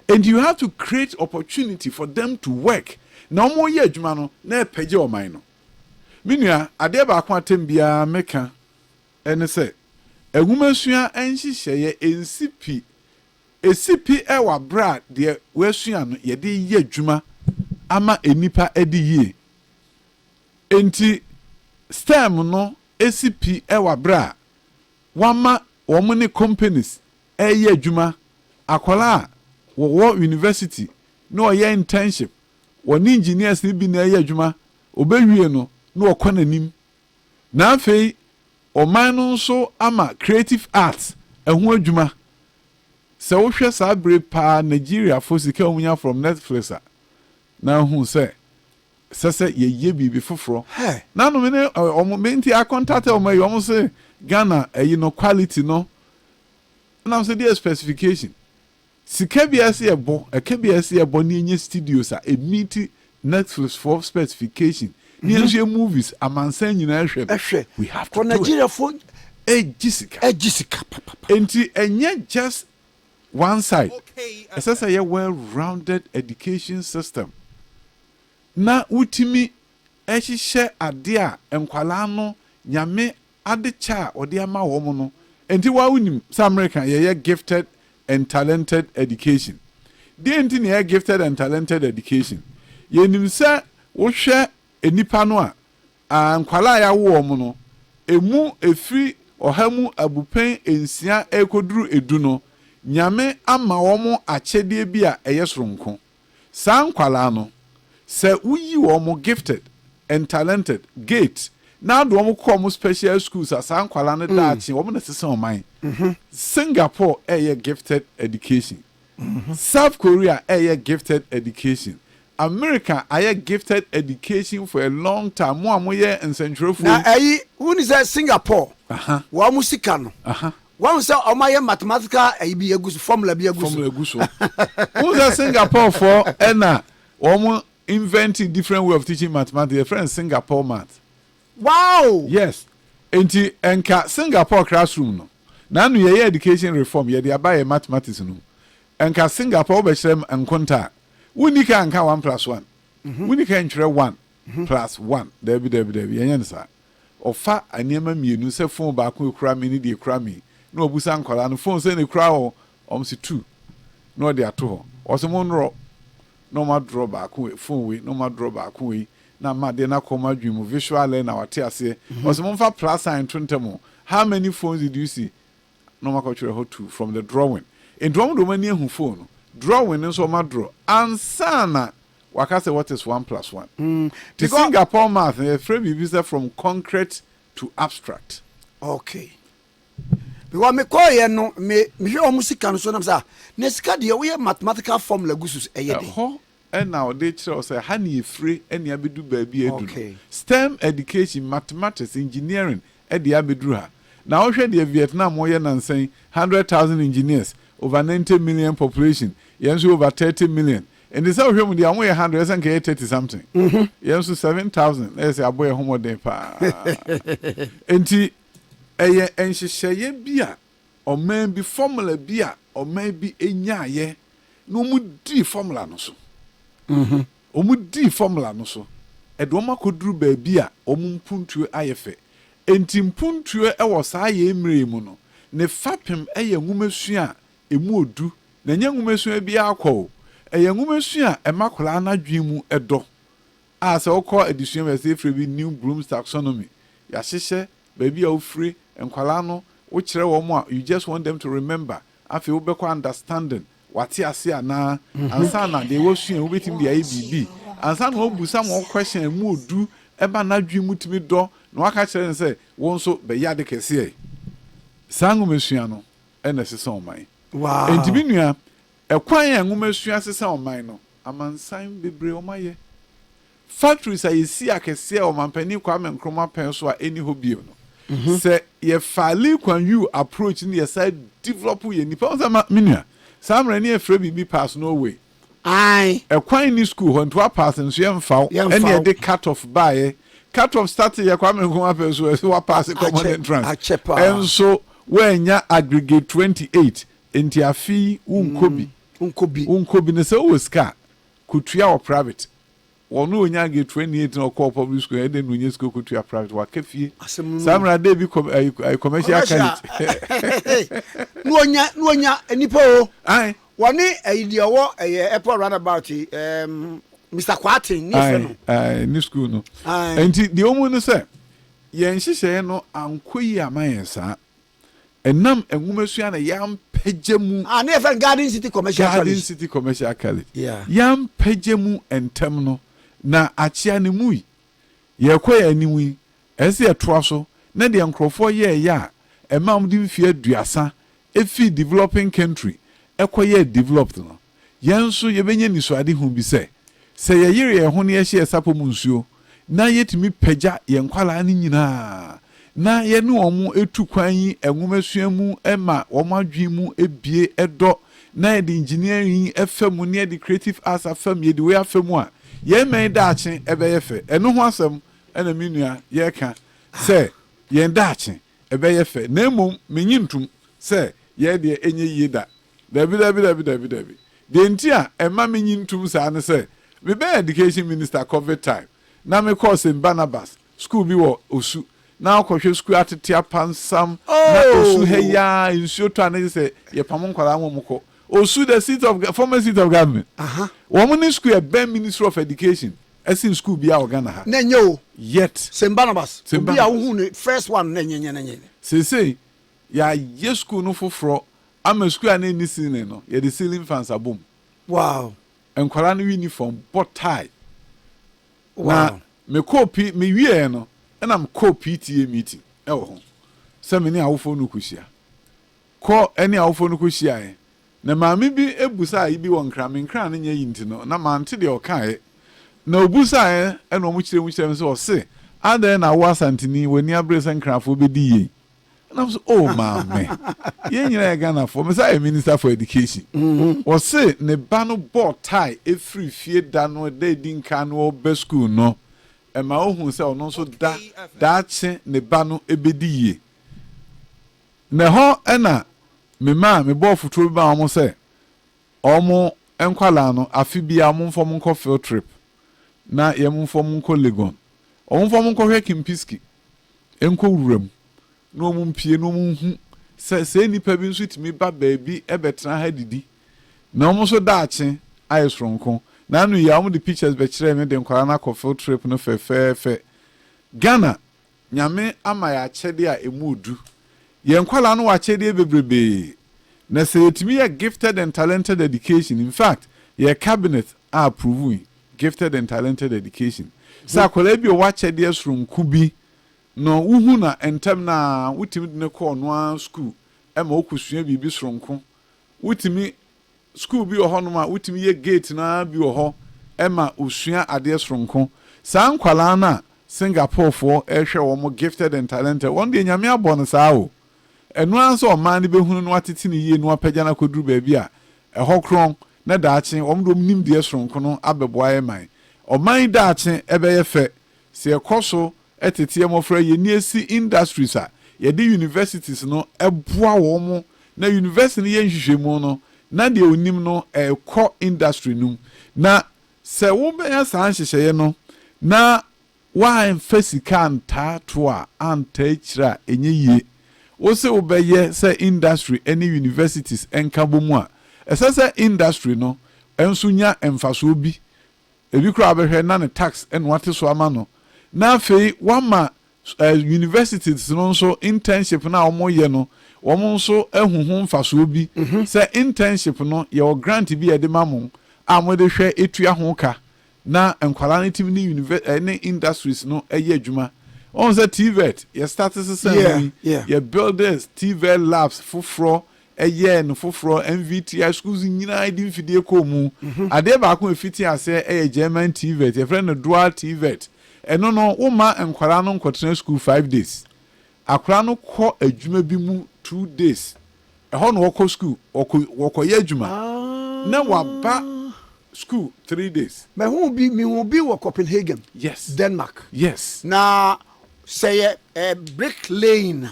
Enti you have to create opportunity for them to work na wɔreyɛ adwuma no na ɛpɛgye ɔman no. Me nua, adeɛ baako a tɛm biara meka ne sɛ, nwomasua nhyehyɛeɛ ɛnsi pi Esi pi wɔ bere a deɛ wɔasua no yɛde reyɛ adwuma ama nnipa adi yie. Enti STEM no si pi wɔ bere a wɔama wɔn ne companies reyɛ adwuma, akwadaa a wɔwɔ university na ɔyɛ internship, wɔne engineers no bi na ɛreyɛ adwuma, ɔbɛwie no na ɔkɔ n'anim. Na afei ɔman no nso ama creative arts ɛho adwuma. Sɛ wohwɛ saa bere paa Nigeriafo sika a wɔnya from Netflix a, na ahu sɛ ɛsɛ sɛ yɛyɛ biribi foforɔ. Nano me ne wɔn, me nti I contacted wɔn ayi, wɔn se Ghana ayi no quality no, ɛna me sɛ deɛ specification. Sika bi a ɛsɛ yɛbɔ, ɛka bi a ɛsɛ yɛbɔ na yɛnya studios a ɛmeeti Netflix foɔ specification na yɛn nso yɛ movies amansan nyinaa hwɛ no, Ɛhwɛ. we have to Kɔ do it. Nigeriafoɔ Ɛgye sika. Ɛgye sika papapa. Enti ɛnyɛ just one side, ɛsɛ sɛ ɛyɛ well rounded education system na wotumi hyehyɛ adeɛ a nkwadaa no Nyame adekyɛ a ɔde ama wɔn no nti waa wonim sɛ America yɛyɛ gifted and talented education deɛ nti na yɛyɛ gifted and talented education yɛnim sɛ wohwɛ nnipa no a ah, nkwadaa a yɛawo wɔn no ɛmu ɛfiri 100 mu abupɛn nsia ɛrekɔduru edu no Nyame ama wɔn akyɛdeɛ bi a ɛyɛ soronko. Saa nkwadaa no, sɛ woyi wɔn gifted and talented, gate, na wode wɔn kɔ wɔn special schools a, saa nkwadaa no daakye wɔn na ɛsesa ɔman. Singapore ɛreyɛ gifted education. South Korea ɛreyɛ gifted education. America ayɛ gifted education for a long time. Mo a moyɛ nsɛntwerɛfoɔ Na yi. ɛyi, woni sɛ Singapore, wɔn sika no, Wahu sɛ ɔmo ayɛ mathematical ayi bi agu so, formula bi agu so. Formula gu so. Wohu sɛ Singapore foɔ ɛna wɔn invent different way of teaching mathematics, yɛfrɛ no Singapore math. Wow! Yes. Nti nka Singapore classroom no, n'ano yɛyɛ education reform, yɛde aba yɛ mathematics no mu. Nka Singapore wobɛkyerɛ nkonta a, wonni kan nka one plus one. Wonni kan ntwerɛ one plus one. Daabi, daabi, daabi, yɛnyɛ no saa. Ɔfa nneɛma mmienu sɛ phone baako ekura me ne deɛ ekura me yi na wabusa nkwadaa no phone sɛn na ekura wo wɔn se two na ɔde ato hɔ ɔse mo nrɔ na wɔn adrɔ baako wei phone wei na wɔn adrɔ baako wei na ama adeɛ no akɔ wɔn adwene mu visual learner wate aseɛ ɔse mo nfa plus sign nto ntam o how many phones did you see na wɔn akɔtwerɛ hɔ two from the drawing nti wɔn de wɔn ani ahu phone no drawing no nso wɔn adrɔ ansa na Waka sɛ what is one plus one? Te Singapore math no yɛfrɛ biribi sɛ from concrete to abstract. Okay. Because me kɔɔ yɛ no me mehwɛ wɔn sika no so nam sɛ ah na sika deɛ woyɛ mathematical formula gu so ɛyɛ den. Ɛhɔ na ɔde kyerɛ wo sɛ ha na yɛfire ne abɛdu baabi a adu no. STEM education, mathematics, engineering de abɛduru ha. Na wohwɛ deɛ Vietnam reyɛ nansa yi, 100,000 engineers, over 90 million population, yɛn nso over 30 million. Nti sɛ wohwɛ mu deɛ a wɔyɛ 100 ɛsɛ nka ɛyɛ 30 something. Yɛn nso 7,000 na ɛyɛ sɛ abɔ yɛn ho mmɔden paa. Nti ɛyɛ nhyehyɛeɛ bi a ɔman bi, formula bi a ɔman bi nyaeɛ na wɔdii formula no so. Wɔdii formula no so de wɔn akɔduru baabi a wɔn mpuntuo ayɛ fɛ. Enti mpuntuo wɔ saa yɛn mmerɛ yi mu no, ne fapem yɛ nwomasua a ɛmu ɔdu. Na ɛnyɛ nwomasua biara kwa o. Ɛyɛ nwomasua a ɛma akwadaa no adwene mu dɔ. A sɛ wokɔ adesua mu a, yɛsɛ yɛfrɛ bi New Bloom's Taxonomy. Yɛahyehyɛ baabi a wofiri, nkwadaa no, wokyerɛ wɔn a, you just want them to remember. Afei wobɛkɔ understanding, wate ase anaa, ansa na deɛ wasua yi wobɛtumi de ayɛ biribi. Ansa na wabusa ma wo question a ɛmu ɔdu ɛma n'adwene mu tumi dɔ na waka kyerɛ no sɛ wo nso bɛyɛ ade kɛseɛ. Saa nwomasua no na ɛsesa ɔman. Enti me nua, ɛkwan a nwomasua sesa ɔman no, amansan bebree wɔayɛ. Factories a yɛsii akɛseɛ a Ɔmanpanin Kwame Nkrumah pɛn so a ɛnni hɔ bio no, sɛ yɛfaa Lee Kuan Yew approach no yɛsan develop yɛn nnipa, wohu sɛ ma, me nua, saa mmerɛ no yɛfrɛ biribi pass no way. Ae. Ɛkwan nni school hɔ nti woapass nso yɛmfa wo, Yɛmfa ɛne wo. yɛde cut off baeɛ. Cut off startee yɛ Kwame Nkrumah pɛn so, ɛsɛ woapass common Akyɛ, entrance akyɛ paa. nso woannya aggregate 28, nti afe yi wonkɔ bi. Wonkɔ bi. Wonkɔ bi, na sɛ wowɔ sika a, Kotua wɔ private. Ɔno onya grade 28 na ɔkɔɔ public school ɛdɛn na onya sika okotua private waka fie. Asɛm no Saa mmerɛ adeɛ bi kɔ ayi ayi commercial Commercial college. na onya na onya nipa o. Ae. Wɔne ɛyi deɛ ɔwɔ ɛyɛ airport roundabout yi ɛɛm Mr Kwarteng ne yɛfrɛ no. Ae ae ne school no. Ae. Nti deɛ ɔmu ne sɛ yɛn nhyehyɛeɛ no ankɔ yie ama yɛn saa. Ɛnam nwomasua na yɛampagya mu. Ah, ne yɛfrɛ no Garden City Commercial Garden College. City Commercial College. Yeah. Yɛampagya mu ntɛm no, na akyea no mu yi, yɛrekɔ yɛn anim yi, ɛsɛ sɛ yɛtoa so na deɛ nkurɔfoɔ yɛeɛ a ɛmaa wɔde mfeɛ aduasa fii developing country kɔyɛɛ developed no, Yɛn nso yɛbɛnya anisoadehu bi sɛ, sɛ yɛyere yɛn ho na yɛhyɛ yɛn sapɔ mu nsuo, na yɛtumi pagya yɛn nkwadaa no nyinaa, na yɛne wɔn tu kwan yi nwomasua mu ma wɔn adwene mu bue dɔ, na yɛde engineering fa mu, na yɛde creative arts afa mu, yɛde wei afa mu a, yɛn man daakye bɛyɛ fɛ. Ɛno ho asɛm na me nua yɛreka sɛ yɛn daakye ɛbɛyɛ fɛ, na mmom mennye ntom sɛ yɛn deɛ ɛnyɛ yie da. Dabi, dabi, dabi, dabi, dabi. Deɛ nti a ɛma menye ntum saa ne sɛ, mebɛyɛ education minister covid time, na mekɔɔ St. Barnabas school bi wɔ Osu, na wokɔhwɛ school atete apansam, na Osu ha yi ara nsuo tɔ a na gye sɛ yɛpamo nkwadaa ma wɔn kɔ. Osu, the seat of, former seat of government. Wɔn ne school ɛbɛn Ministry of Education ɛsen school biara wɔ Ghana ha. Na ɛnyɛ o. Yet. St. Barnabas, St. obi a Barnabas. wohu no first one na ɛnyɛ, nyɛ, nyɛ. Seesei, yɛayɛ school no foforɔ Ama sukuu a na enni ceiling no, yɛde ceiling fans abɔ mu. Wow. Nkwadaa no uniform, bɔ tie. Wow. Na mekɔɔ P, mewieɛ no, ɛna mekɔɔ PTA meeting ɛwɔ ho sɛ me ne awofoɔ no rekɔhyia. Kɔ ɛne awofoɔ no kɔhyiaeɛ. Na maame bi busaa yi bi wɔ Nkran, me Nkran no nyɛ yi nti no, na mante deɛ ɔkaeɛ. Na ɔbusaeɛ ɛna wɔn kyerɛ mu kyerɛ me sɛ ɔse, adɛn na wo Asanteni, w'ani abere sɛ Nkranfoɔ bɛdi yie? Ɛna mo sɛ, oh maame, yɛn nyinaa yɛ Ghanafoɔ, me san yɛ minister for education. Wɔse ne ba no bɔɔ tie ɛfiri fie da no da ɛdi nkan no ɔba school no, ɛma ɔhuu sɛ ɔno nso da daakye ne ba no ɛbɛdi yie. Na ɛhɔ ɛna me maa mebɔɔ fotuo bi maa wɔn sɛ wɔn nkwadaa no afe biara wɔn mfa wɔn nkɔ field trip na yɛn mfa wɔn nkɔ Legon. Wɔn mfa wɔn nkɔhwɛ Kempiski nkɔ wuram na wɔn mpue na wɔn nhu sɛ sɛɛ nnipa bi nso tumi ba baabi bɛtena ha didi na wɔn nso daakye ayɛ soronko. Na ano yi a wɔn de pictures bɛkyerɛɛ me de nkwadaa no akɔ field trip no fɛfɛɛfɛ. Ghana, Nyame ama yɛ akyɛdeɛ a ɛmu ɔdu. Yɛn nkwadaa no wɔ akyɛdeɛ bebrebee. Na sɛ yɛtumi yɛ gifted and talented education, in fact, yɛ cabinet a approve yi, Gifted and Talented Education. Sɛ akwadaa bi a ɔwɔ akyɛdeɛ soronko bi no, wohu no a, ntɛm no ara wotumi de no kɔ ɔno ara sukuu ma ɔkɔsua biribi soronko. Wotumi, sukuu bi wɔ hɔnom a wotumi yɛ gate no ara bi wɔ hɔ ma ɔsua adeɛ soronko. Saa nkwadaa no a Singaporefoɔ rehwɛ wɔn gifted and talented, wɔn deɛ Nyame abɔ no saa o. Ɛno ara nso ɔman no bɛhunu na watete no yie na wapagya no akɔduru baabi a ɛhɔ korɔn na daakye wɔn de wɔn nimdeɛ soronko no abɛboa yɛn man. Ɔman yi daakye bɛyɛ fɛ sɛ yɛkɔ so tete yɛn mmɔfra yie na yɛsi industries a yɛde universities no boa wɔn na university no yɛ nhwehwɛmu no na deɛ ɔnim no ɛrekɔ industry no mu na sɛ wobɛnya saa nhyehyɛeɛ no na Woamfa sika antaa to a antaa akyire a ɛnyɛ yie. Wo se wobɛyɛ sɛ industry ne universities nka bɔ mu a, Ɛsɛ sɛ industry no nso nya mfasoɔ bi. Ebi koraa wobɛhwɛ na ne tax na wate so ama no. Na afei wama universities no nso internship no a wɔyɛ no, wɔn nso ahu ho mfasoɔ bi. Sɛ internship no, yɛwɔ grant bi a yɛde ma mo a mode hwɛ tua ho ka na nkwadaa no tumi ne univer ne industries no yɛ adwuma. Wɔn sɛ TVET, yɛ start sesa mu yi, yɛ build TVET labs foforɔ, ɛyɛɛ no foforɔ, NVTI schools nyinaa de mfidie kɔɔ mu. Adeɛ baako a ɛfiti aseɛ yɛ German TVET, yɛfrɛ no dual TVET. Ɛno no, womma nkwadaa no nkɔtena school 5 days. Akwadaa no kɔ adwuma bi mu 2 days. Ɛhɔ na wɔkɔ school, wɔkɔyɛ adwuma. Na waba school 3 days. Mehu bi, mehu bi wɔ Copenhagen, Denmark. Na sɛ yɛ brick laying,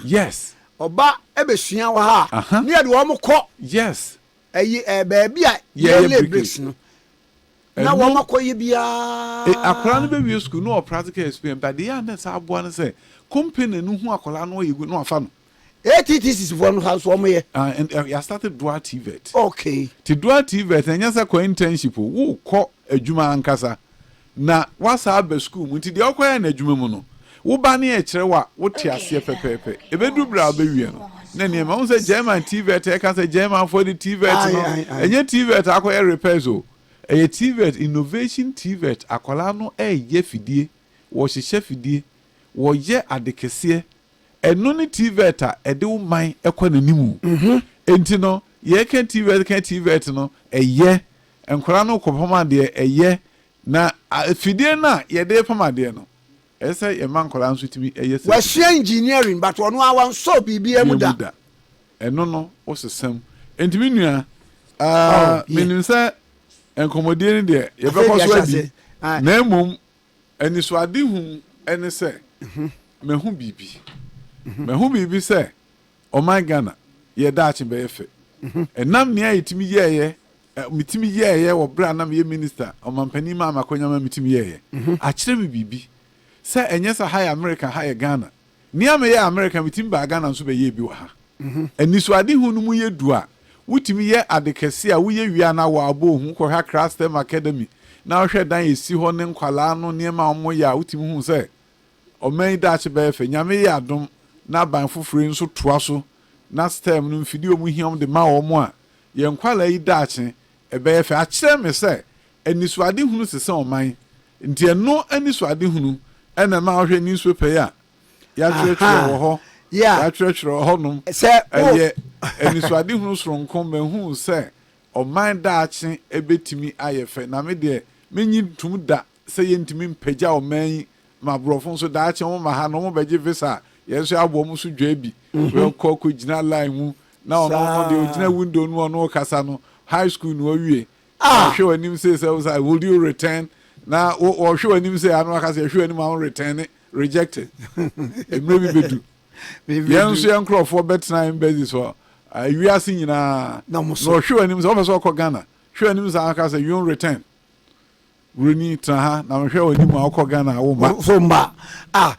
ɔba ɛbɛsua wɔ ha a, ne yɛde wɔn kɔ ɛyi baabi a Yɛyɛ yɛlay brick bricks no na wɔn akɔ yɛ biara. Akwadaa no bɛwie school na ɔwɔ practical experience, but deɛ a na saa aboa no sɛ company no hu akwadaa no ɔyɛ good na wafa no. ATTC foɔ no ha nso wɔn yɛ. And yɛ started dual TVET. Ti dual TVET, ɛnyɛ sɛ kɔ internship o, wokɔ adwuma ankasa na wasa aba school mu. Nti deɛ ɔkɔyɛ no adwuma mu no, woba ne yɛkyerɛ wo a, wote aseɛ pɛpɛɛpɛ. Ɛbɛduru berɛ a wobɛwie no na nneɛma wo sɛ German TVET, ɛka sɛ Germanfoɔ de TVET no, ɛnyɛ TVET akɔyɛ repairs o, ɛyɛ TVET innovation. TVET akwadaa no ɛyɛ fidie, wɔhyehyɛ fidie, wɔyɛ ade kɛseɛ. Ɛno ne TVET a ɛde wo man ɛkɔ n'anim. Enti no yɛka TVET, ka TVET no, ɛyɛ nkwadaa no kɔpam adeɛ, ɛyɛ na fidie no a yɛde pam adeɛ no, ɛsɛ sɛ yɛma nkwadaa nso tumi ɛyɛ sɛ Wɔasua engineering but ɔno a wansɔ biribiara mu da. Ɛno no wosesam. Enti me nua, menim sɛ nkɔmmɔdie no deɛ yɛbɛkɔ Afei so deɛ adi ahyɛ ase. Na mmom anisoadehu ne sɛ mahu biribi, mahu biribi sɛ ɔman Ghana yɛ daakye bɛyɛ fɛ ɛnam nea yɛtumi yɛɛyɛ, metumi yɛɛyɛ wɔ berɛ a na meyɛ minister, ɔmampanin maa makɔnya ma metumi yɛɛyɛ. Akyerɛ me biribi sɛ ɛnyɛ sɛ ha yɛ America, ha yɛ Ghana. Nea meyɛ America, metumi baa Ghana nso bɛyɛ bi wɔ ha. Anisoadehu no mu yɛ du a wotumi yɛ ade kɛse a woyɛ wie a na wɔabɔ ohu. Kɔhwɛ Accra STEM Academy na wohwɛ dan esi hɔ ne nkwalaa no nneɛma a wɔyɛ a, wotumi hu sɛ ɔman yi daakye bɛyɛ fɛ. Nyame yɛ adom na aban foforɔ yi nso toa so na STEM no mfidie a wɔn hia wɔn de ma wɔn a, yɛn nkwalaa yi daakye ɛbɛyɛ fɛ. Akyerɛ me sɛ anisoadehunu sesa ɔman. Nti ɛno anisoadehunu ɛna ɛma wohwɛ newspaper yi a yɛatwerɛtwerɛ wɔ hɔ, yɛatwerɛtwerɛ wɔ hɔnom. Sɛ ɛyɛ anisoadehunu soronko. Mahu sɛ ɔman daakye ɛbɛtumi ayɛ fɛ, na me deɛ menyi ntom da sɛ yɛntumi mpagya ɔman yi ma aborɔfo nso daakye wɔn ma ha na wɔn bɛgye visa a, yɛn nso abɔ wɔn so dwa bi. Wɔkɔ kɔgyina line mu na ɔno no deɛ ogyina window no, ɔno kasa no, high school na ɔwie. Ɔhwɛ w'anim sɛ sɛ would you return, na wɔhwɛ w'anim sɛ ano aka sɛ ɛhwɛ w'anim a wɔn return, rejected. Mmerɛ bi bɛdu, yɛn nso yɛn nkurɔfoɔ bɛtena embassy so wiase nyinaa na ɔhwɛ w'anim sɛ wɔpɛ sɛ ɔkɔ Ghana, hwɛ w'anim sɛ aka sɛ you return, buroni tena ha na mehwɛ w'anim a wokɔ Ghana a wo mma. So mba ah,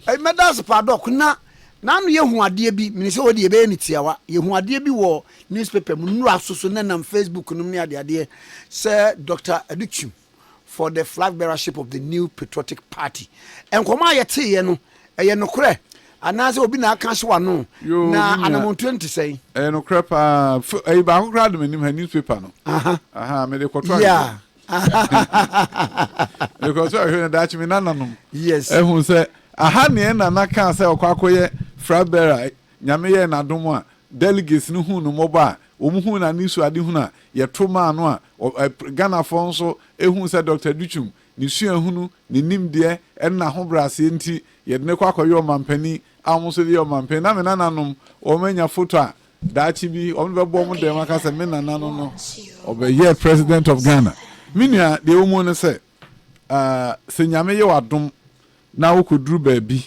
mɛda ase paa, Doc. Na n'ano yɛhu adeɛ bi mene sɛ wɔde yɛbɛyɛ ne tiawa. Yɛhu adeɛ bi wɔ newspaper mu nnura so so ne nam Facebook nom ne adeadeɛ sɛ Dr Adutwum for the flag bearership of the New Patriotic Party. Nkɔmɔ a yɛteeɛ no, ɛyɛ nokorɛ anaasɛ obi na aka ahye w'ano? Yoo, na me nua. Anamontuo nte sɛn? Ɛyɛ nokorɛ paa. Ɛyi baako koraa de m'anim ha, newspaper no. Aha, mede kɔto ahwehwɛ. Mede kɔto ahwehwɛ no daakye me nananom ɛhu sɛ aha neɛ nana kaa sɛ ɔkɔ akɔyɛ flag bearer. Nyame yɛɛ n'adom a delegates no huu no mmɔbɔ a wɔn huu n'anisoadehunu a yɛto maa no a, Ghanafoɔ nso ehuu sɛ Dr. Adutwum ne suahunu, ne nimdeɛ ɛne n'ahobrɛaseɛ nti yɛde no kɔ akɔyɛ ɔmampanin a wɔn nso de yɛ ɔmampanin, na me nananom wɔn anya foto a daakye bi wɔn de bɛbɔ wɔn dɛm aka sɛ me nana no ɔbɛyɛ president of Ghana. Me nua, deɛ ɛwɔ mu ne sɛ sɛ Nyame yɛ w'adom na wokɔduru baabi,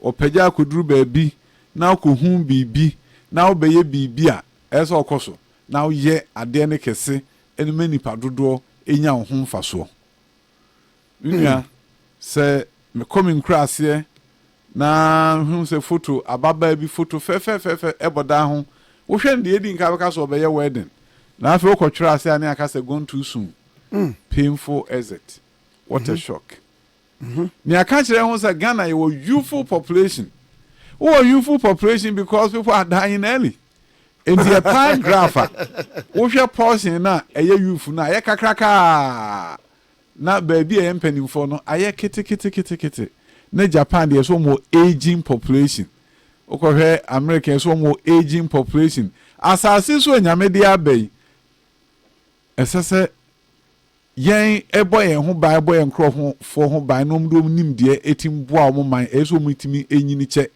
ɔpagya akɔduru baabi na wokɔhu biribi na wobɛyɛ biribi a, ɛyɛ sɛ ɔkɔ so na woyɛ adeɛ no kɛse ɛne ma nipa dodoɔ ɛnya wo ho mfasoɔ. Me nua, sɛ mekɔ me nkuraaseɛ na mehu sɛ foto, ababaa bi foto fɛfɛɛfɛfɛ ɛbɔ dan ho, wohwɛ no deɛ ɛdi nka bɛka sɛ ɔbɛyɛ wedding. Na afei wokɔtwerɛ ase a ne aka sɛ gone too soon. Painful exit. What a shock. Nea ka kyerɛ ho sɛ Ghana yɛwɔ youthful population. Wowɔ youthful population because people are dying early. Enti yɛ pie graph a, wohwɛ portion no a ɛyɛ youth no a, ɛyɛ kakrakaa. Na baabi a ɛyɛ mpanimfoɔ no ayɛ keteketekete. Na Japan deɛ sɛ wɔn wɔ aging population. Wokɔhwɛ America sɛ wɔn wɔ aging population. Asase so a Nyame de aba yi, ɛsɛ sɛ Yɛn bɔ yɛn ho ban bɔ yɛn nkorɔfoɔ ho ban na wɔn de wɔn nimdeɛ tumi boa wɔn man, ɛyɛ sɛ wɔn tumi nyini kyɛ.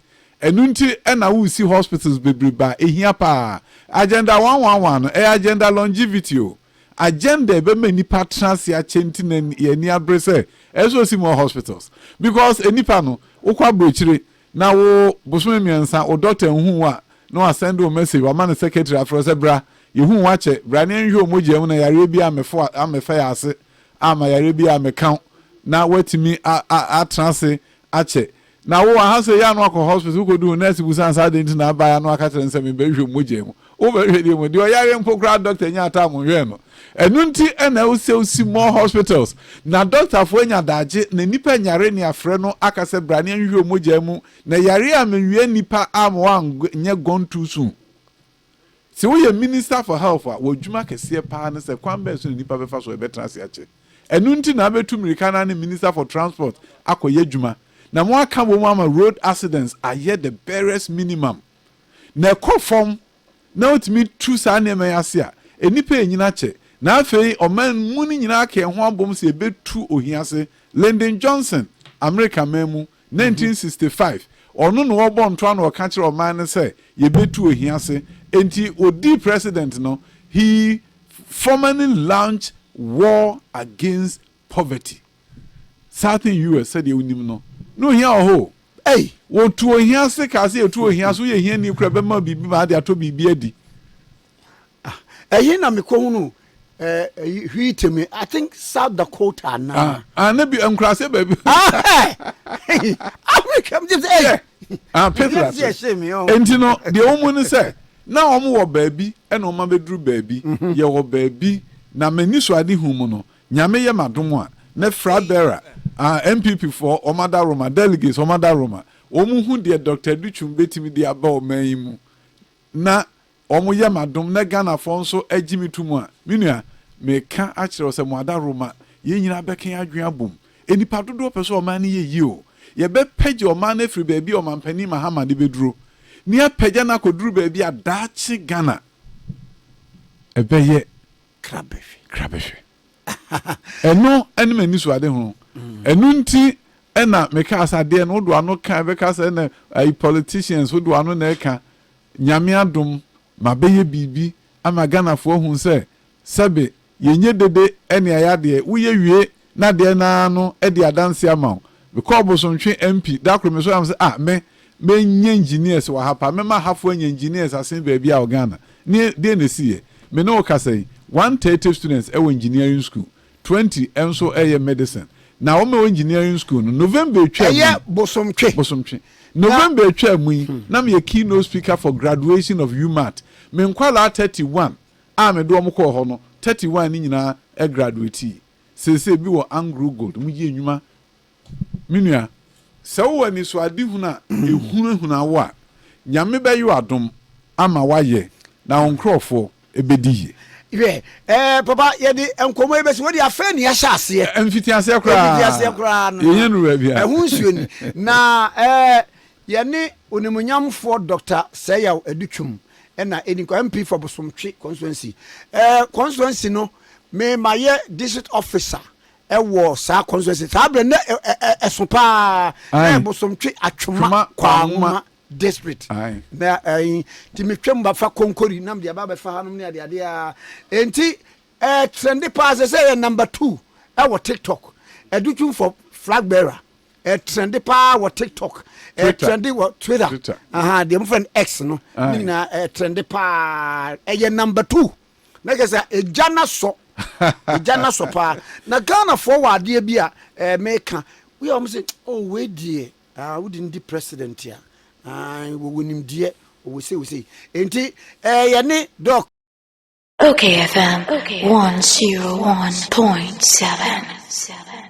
Ɛno nti na woresi hospitals bebrebe a ɛhia paa. Agenda 111 no, ɛyɛ agenda longevity o. Agenda a ɛbɛma nnipa atena ase akyɛ nti na yɛn ani abere sɛ ɛyɛ sɛ wɔsi more hospitals. Because nnipa no, wokɔ aburokyire na wo bosome mmiɛnsa wo doctor nhu wo a, na wa send wo message, wama ne secretary afrɛ wo sɛ bra, yɛhu wo akyɛ, bra na yɛnhwɛ wo mogya mu na yareɛ biara ammɛfo ammɛfa yɛn ase amma yareɛ biara ammɛka wo na woatumi a a atena ase akyɛ. Na wo aha sɛ yɛ a na wakɔ hospital wokɔdu hɔ nurse busa no sɛ adɛn nti na abaeɛ a na waka kyerɛ no sɛ mebɛhwɛ wo mogya mu. Wobɛhwɛ deɛ mu deɛ ɔyareɛ mpo koraa doctor nya time nhwɛɛ no. Ɛno nti na ɛwɔ sɛ wosi more hospitals na doctorfoɔ anya daagye na nnipa nyare ne afrɛ no aka sɛ bra ne yɛnhwehwɛ wo mogya mu na yareɛ a menwia nnipa amma woanyɛ gone too soon. Sɛ woyɛ minister for health a w'adwuma kɛseɛ paa ne sɛ kwan bɛn so na nnipa bɛfa so ɛbɛtena ase akyɛ. Ɛno nti na abɛtu mmirika no ara ne minister for transport akɔyɛ adwuma na moaka bom ama road accidents ayɛ the barest minimum na ɛkɔ fam na wotumi tu saa nneɛma yi ase a, nnipa renyin akyɛ. Na afei ɔman mu no nyinaa aka yɛn ho abom sɛ yɛbɛtu ohia ase. Lyndon Johnson, Amerika man mu, 1965, ɔno na ɔbɔ ntoa na ɔka kyerɛ ɔman no sɛ yɛbɛtu ohia ase. Enti ɔdii president no, he formally launched war against poverty. Southern US sɛdeɛ wonim no, na ohia wɔ hɔ o. Ei! Wɔtu ohia ase kaa sɛ yɛtu ohia ase, woyɛ hiani koraa ɛbɛma wo biribi ma ade atɔ biribi adi. Ah, ɛhe na mekɔhunu eh, eh, hwii I think South Dakota anaa. Ah, ah, na bi nkuraase baabi. Ah, eh, Africa, m sɛ, eh. Ah, Petra ase. Enti no, deɛ wɔn mu ne sɛ, na wɔn wɔ baabi ɛna wɔn abɛduru baabi. Mhm. Yɛwɔ baabi na m'ani so ade hu mu no, Nyame yɛ m'adom a, nɛ Frabera ah NPP foɔ wɔn adaworoma, delegates wɔn adaworoma, wɔn hu deɛ Doctor Adutwum bɛtumi de aba ɔman yi mu na wɔn yɛ m'adom nɛ Ghanafoɔ nso gye me to mu a, me nua, meka akyerɛ wo sɛ mo adaworoma, yɛn nyinaa bɛka yɛn adwene abom. Nnipa dodoɔ pɛ sɛ ɔman no yɛ yie o. Yɛbɛpagya ɔman no afiri baabi a Ɔmanpanin Mahama de bɛduro, na yɛapagya no akɔduru baabi a daakye Ghana ɛbɛyɛ Krabɛhwɛ. Krabɛhwɛ. Ɛno ne m'anisoadehunu. Ɛno nti na mekaa sɛ adeɛ no wode w'ano ka ɛbɛka sɛ na ayi politicians wode w'ano na ɛka. Nyame adom mabɛyɛ biribi ama Ghanafoɔ ahu sɛ sɛbe yɛnyɛ dede ne ayɛ adeɛ woyɛ wie na adeɛ no ara no adi adanseɛ ama wo. Mekɔɔ Bosomtwe MP da koro mesɔre a mesɛ ah me mɛnya engineers wɔ ha paa mɛma ahafoɔ anya engineers asen baabi a wɔ Ghana. Ne deɛ na ɛsiiɛ? Me ne wo kasa yi, 130 students wɔ engineering school, 20 nso reyɛ medicine. Na wɔn a ɛwɔ engineering school no, November etwaa mu yi, Ɛyɛ Bosomtwe. Bosomtwe. November etwaa mu yi, na meyɛ keynote speaker for graduation of UMaT. Me nkwadaa 31 a mede wɔn kɔɔ hɔ no, 31 no nyinaa graduatee. Seesei bi wɔ Anglo Gold, wɔyɛ nnwuma. Me nua, sɛ wowɔ anisoadehunu a ehunahuna wo a, Nyame bɛyɛ wo adom ama woayɛ na wo nkorɔfoɔ bɛdi yie. Hwɛ eh papa yɛde nkɔmɔ yi bɛsi wode afei ne yɛahyɛ aseɛ. Mfitiaseɛ koraa. Mfitiaseɛ koraa no. Yɛnya nuru baabi a. Ɛho nsuo ni. Na eh yɛne onimunyamfoɔ Dr. Sɛyaw Adutwum ɛna ɛni nkɔ MP for Bosomtwe constituency. Eh constituency no me mayɛ district officer ɛwɔ saa constituency saa berɛ na ɛso paa na ɛbosomtwe atwoma kwanwoma district na ɛyi nti metwam bafa konkori nam deɛ ba bɛfa hanom ne adeade a enti ɛɛ trende paa sɛ sɛ yɛ number two ɛwɔ tiktok ɛdutwum for flag bearer ɛtrende paa wɔ tiktok ɛtrende wɔ twitter aha deɛ mo fɛ no x no ne nyinaa ɛtrende paa ɛyɛ number two Na kyerɛ sɛ egya no asɔ, egya no asɔ paa. Na Ghanafoɔ wɔ adeɛ bi a ɛɛ meka, woyɛ wɔn sɛ oh wei deɛ ah wode no di president a, ah wɔwɔ nimdeɛ, wɔwɔ sei wɔ sei. Enti ɛɛ yɛne Doc. Okay FM 101.7.